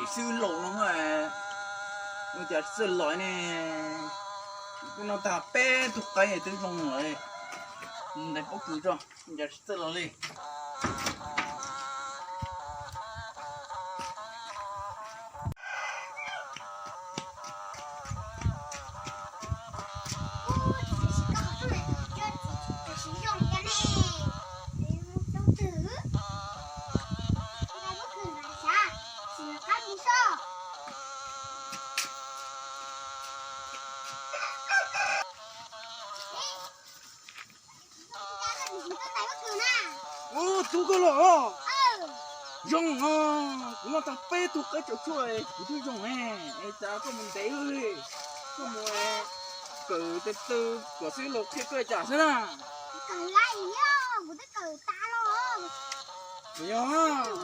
Xwb laus no, ua cas txawj los ne? Kuv noj tag peb tug qaib twb zoo lawm. Ntais pob kws tso, cas txawj los li. Ub, tub koj los. Zoo os, kuv noj tag peb tug qaib tsaus tshuaj kuv twb zoo ne. Es cas koj mus ntev li? Koj mus kawm tes taw kom xib laus qhia koj cas xwb na. Yog,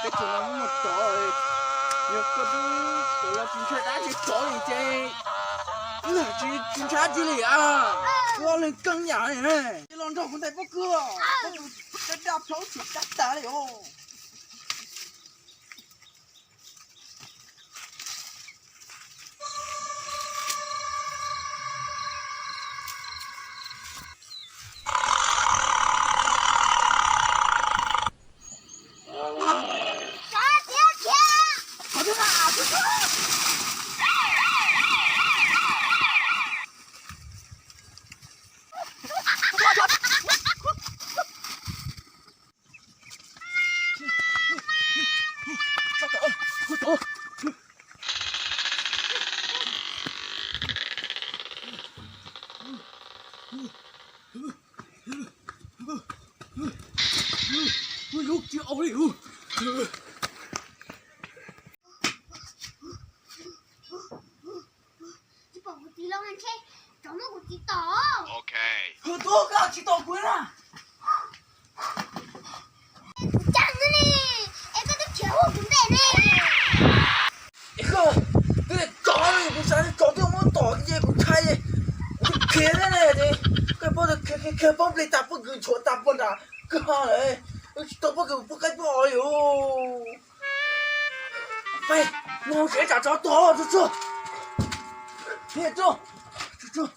teb chaws no muaj tsov, yog koj twb kawm los tsis ntshai dab tsi tsov li ces wb tsis ntshai dab tsi li a. Wb ob leeg keej yam li ne. Los nrog kuv ntais pob kws, pob kws daj daj plaub tsis daj tas li os. Tsis pom kuv txiv los ntshe tsov muab kuv txiv tom. Hwm, tub, koj tsis tom kuv na. Kuv cam no ne, es koj twb khiav ua kuv ntej ne. Es koj, twb tsov li, kuv xav tias tsov twb muab tom ces kuv ntshai, kuv twb khiav thiab ne. Koj paub, khiav khiav paub nplej tas pob kws nchuav tas puag nram kwj ha lawm, wb tsis tau pob kws pub qaib pub os li. Peb, mus hauv tsev tsam tsov tom, tsuag tsuag. Niam tsuag, tsuag tsuag.